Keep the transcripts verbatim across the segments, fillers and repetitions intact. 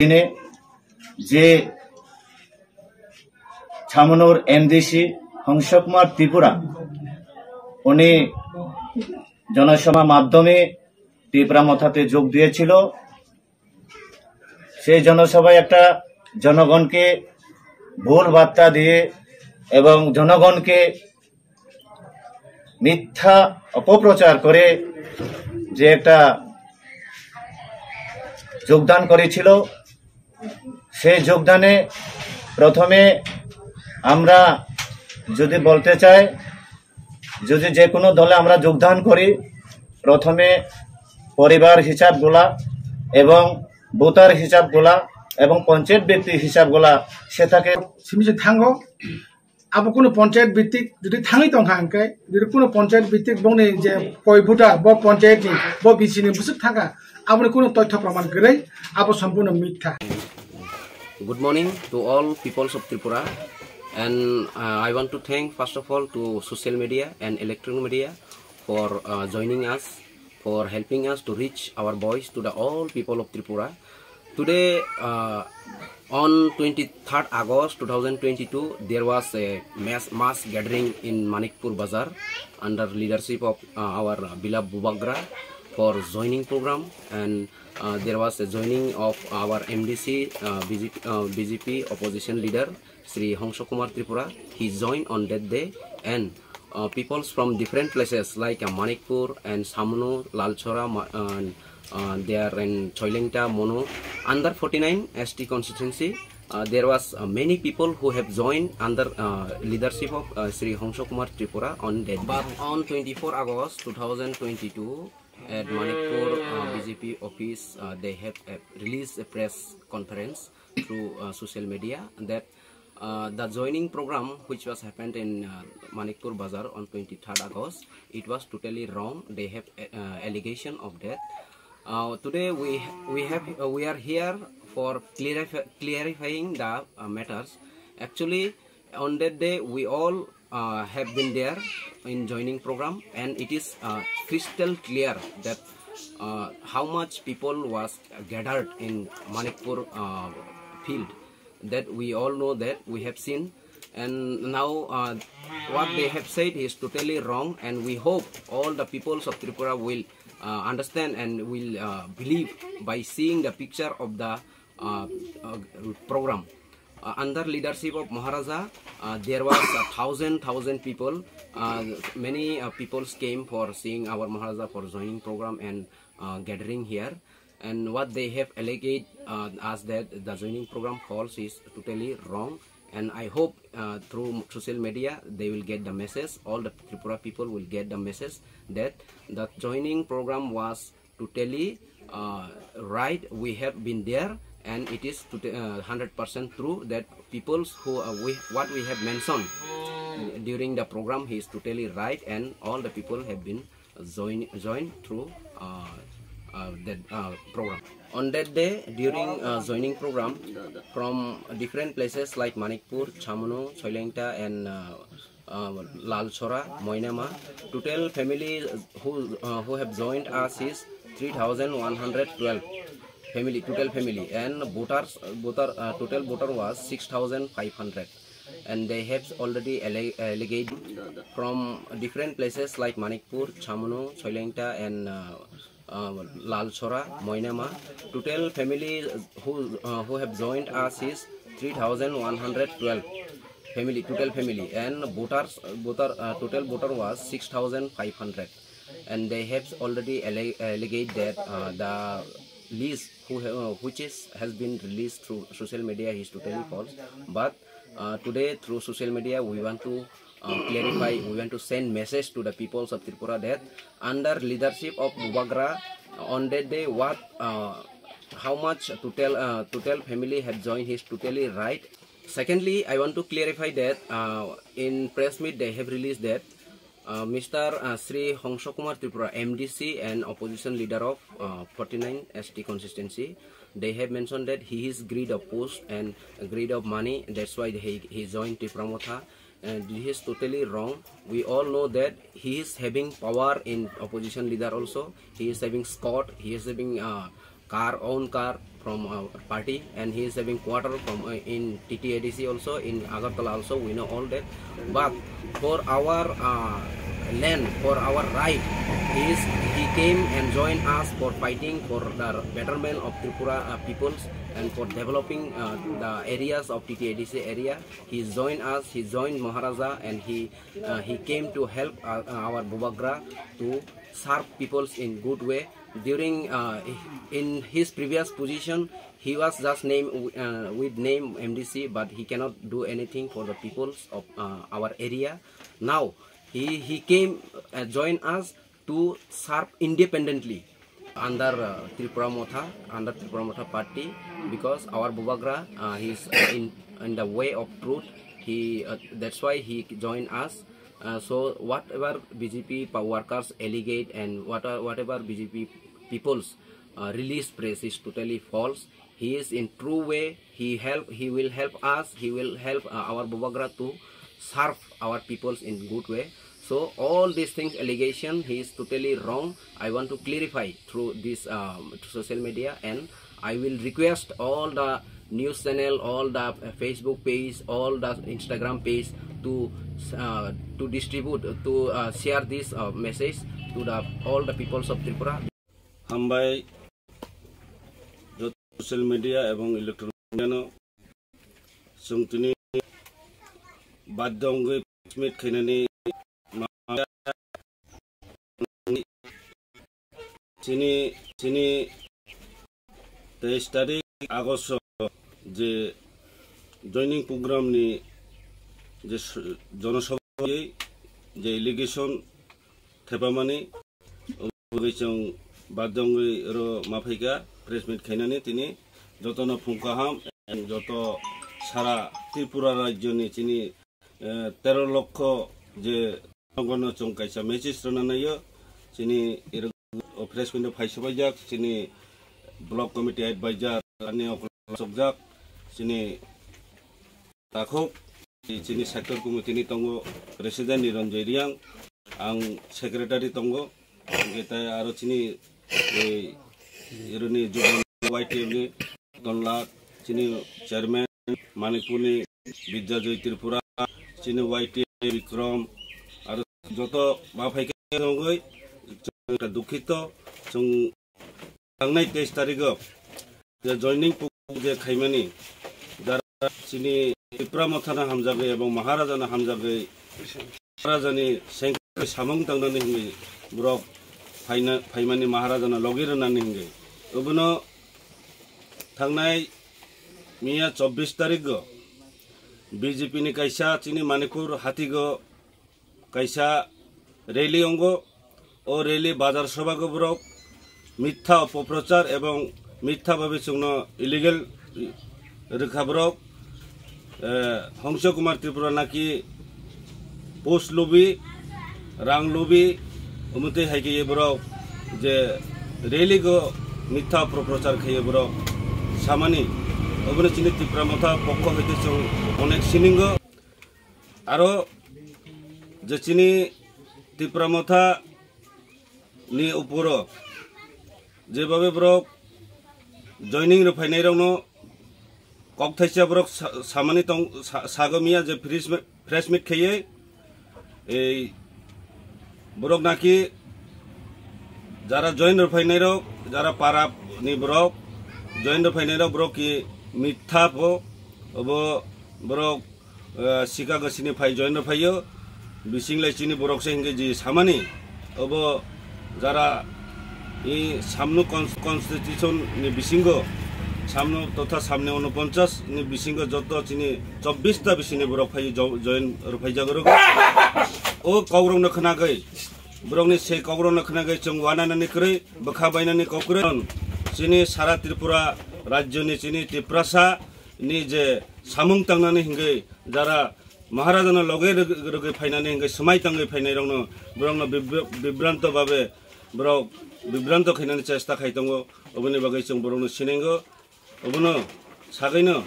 দিনে যে ছামনুর এমডিসি হংস কুমার ত্রিপুরা, উনি জনসভা মাধ্যমে ত্রিপুরা মথাতে যোগ দিয়েছিল। সেই জনসভায় একটা জনগণকে ভুল বার্তা দিয়ে এবং জনগণকে মিথ্যা অপপ্রচার করে যে একটা যোগদান করেছিল, সেই যোগদানে প্রথমে আমরা যদি বলতে চাই, যদি যে কোনো দলে আমরা যোগদান করি, প্রথমে পরিবার হিসাবগুলা এবং ভোটার হিসাবগুলা এবং পঞ্চায়েত ব্যক্তি হিসাবগুলা সে থাকে। Simi se thango, abo kuno panchayat bhitik jodi thangwi tongkha hwnkhe, jodi kuno panchayat bhitik bongni je koi voter bo panchayat ni, bo B C ni bwswk thangkha, aboni kuno toithyo praman kwrwi, abo sampurno mitha. Good morning to all peoples of Tripura, and uh, I want to thank first of all to social media and electronic media for uh, joining us, for helping us to reach our voice to the all people of Tripura. Today, uh, on twenty-third August two thousand twenty-two, there was a mass, mass gathering in Manikpur Bazar under leadership of uh, our beloved Bubagra for joining program, and uh, there was a joining of our M D C, uh, B J P, uh, B J P opposition leader Shri Hongso Kumar Tripura. He joined on that day, and uh, peoples from different places like uh, Manikpur and Samnu, Lalchora, Ma- and uh, there in Choilengta, Mono, under forty-nine S T constituency. Uh, there was uh, many people who have joined under uh, leadership of uh, Shri Hongso Kumar Tripura on that day. But on twenty-four August two thousand twenty-two, at Manikpur uh, B J P office, uh, they have uh, released a press conference through uh, social media that uh, the joining program which was happened in uh, Manikpur Bazar on twenty-third August, it was totally wrong. They have uh, allegation of that. Uh, today we we have uh, we are here for clarify, clarifying the uh, matters. Actually, on that day we all uh, have been there in joining program, and it is uh, crystal clear that uh, how much people was gathered in Manikpur uh, field, that we all know, that we have seen. And now uh, what they have said is totally wrong, and we hope all the peoples of Tripura will uh, understand and will uh, believe by seeing the picture of the uh, uh, program. Uh, under leadership of Maharaja, uh, there was a thousand thousand people. Uh, many uh, peoples came for seeing our Maharaja for joining program and uh, gathering here. And what they have alleged uh, as that the joining program false is totally wrong. And I hope uh, through social media they will get the message. All the Tripura people will get the message that the joining program was totally uh, right. We have been there, and it is today uh, hundred percent true that peoples who uh, we what we have mentioned during the program, he is totally right, and all the people have been join join through uh, uh, that uh, program. On that day, during uh, joining program, from different places like Manikpur, Chamunu, Choilengta, and uh, uh, Lalchora, Moinama, total family who uh, who have joined us is three thousand one hundred twelve family, total family, and voters voter uh, total voter was six thousand five hundred. And they have already alle- alleged from different places like Manikpur, Chamunu, Choilengta, and uh, uh, Lalchora, Moinama. Total family who uh, who have joined us is three thousand one hundred twelve family, total family, and voters voter uh, total voter was six thousand five hundred. And they have already alle- alleged that uh, the list who ha- uh, which is has been released through social media is totally false. But uh, today through social media we want to uh, clarify, we want to send message to the peoples of Tripura that under leadership of Bubagra, on that day what uh, how much total uh, total family have joined is totally right. Secondly, I want to clarify that uh, in press meet they have released that uh, Mister Uh, Shri Hongso Kumar Tripura, M D C and opposition leader of uh, forty-nine S T constituency, they have mentioned that he is greed of post and greed of money. That's why he, he joined Tipra Motha. And this is totally wrong. We all know that he is having power in opposition leader also. He is having squad. He is having uh, car, own car. from our party, and he is having quarter from, uh, in T T A D C also, in Agartala also, we know all that. But for our, uh, land, for our right, he is, he came and joined us for fighting for the betterment of Tripura, uh, peoples and for developing, uh, the areas of T T A D C area. He joined us, he joined Maharaja, and he, uh, he came to help, uh, our Bubagra to serve peoples in good way. During, uh, in his previous position, he was just named, uh, with name M D C, but he cannot do anything for the peoples of, uh, our area. Now, he, he came, uh, join us to serve independently under, uh, Tripura Motha, under Tripura Motha party, because our Bubagra, uh, he is, uh, in, in the way of truth. He, uh, that's why he joined us. Uh, so whatever B J P pa-, workers allegate and what are, whatever B J P people's, uh, release press is totally false. He is in true way. He help. He will help us. He will help, uh, our Bubagra to serve our peoples in good way. So all these things, allegation, he is totally wrong. I want to clarify through this, um, social media, and I will request all the news channel, all the, uh, Facebook page, all the Instagram page to, uh, to distribute, to, uh, share this, uh, message to the all the peoples of Tripura. Hambai, joto social media ebong electronic media no chwng tini badhyo wngwi press meet khainani ma-, chini, chini teis tarik August je joining program ni je s-, jonosabha je allegation thepamani, oboni chwng badhyo wngwi oro ma phaikha press meet khainani. Tini jotono phung kaham, joto sara Tripura rajyoni chini, eh, tero lokho je jonogono chwng kaisa message rwna naio. Chini ero o press meet phai sobaijak chini block committee advisor ani okla sokjak chini takhuk, chini sector committee ni tongo president Niranjoy Reang, ang secretary tongo, hingke tai aro chini, eh, ironi Y T F ni Tonlak, chini chairman Manipurni Bidyajoy Tripura, chini Y T A Bikram, aro joto ma phaikhe wngwi chwng dukhito, chwng thangnai teis tarigo je joining pu-, je khaimani, jara chini Tipra Mothano hamjagwi ebong Maharajano hamjagwi, Maharajani sengkhe samung tangnani hwnwi borok phaina-, phaimani Maharajano logi rwnani hwnwi. Obono thangnai miya chobbish tarigo B J P ni kaisa chini Manipur hatigo kaisa rally ongo. O rally bazar sobago borok mitha opoprochar ebong mitha babe chwngno illegal rwkha borok. Eh, Hongso Kumar Tripura naki post lubi, rang lubi, umutwi hai khe borok je rally go mitha opoprochar khaye borok samani. Obono chini Tipra Motha pokho hai khe chwng onek siningo. Aro je chini Tipra Motha ni uporo jebabe borok joining rwphainairokno kokthaisa borok sa-, samani tong-, sa-, sago miya je press mi-, press meet khaiye ei borok naki jara join rwphainairok, jara para ni borok join rwphainairok borok ki mitha pho obo borok eh, Chicago sini phai join rw phaio, bising lai chini borok se hingke ji samani, obo jara i samno cons-, constitution ni bisingo, samno totha samni unoponchas ni bisingo joto chini chobbish ta bisini borok phai jo-, join rw phai jago rw. O kokrok no khna gwi, borok ni se kokrok no khna gwi chwng wananani kwrwi, bwkha bainani kok kwrwi. Chini sara Tripura rajyo ni chini Tiprasa ni je samung tangnani hingke jara Maharajano loge rwg-, rwgwi phainani hingke swmai tangwi phainairokno borokno bibr-, bibranto babe borok bibranto khainani chesta khai tongo. Oboni bagwi chwng borokno sinengo. Obono sagwino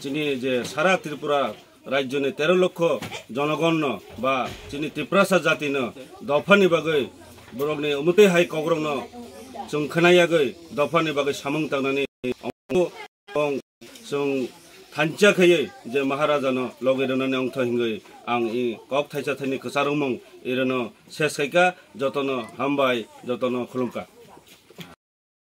chini je sara Tripura rajyoni tero lokho jonogonno ba chini Tiprasa jatino dophani bagwi borokni umutwi hai kokrokno chwng khwnayagwi dophani bagwi samung tangnani Chwng thansa khaiwi je Maharajano logi rwnani ongtho hingwi ang i kok thaisa thaini kwcharwngmung irwno ses khaika, jotono hambai, jotono khulumkha.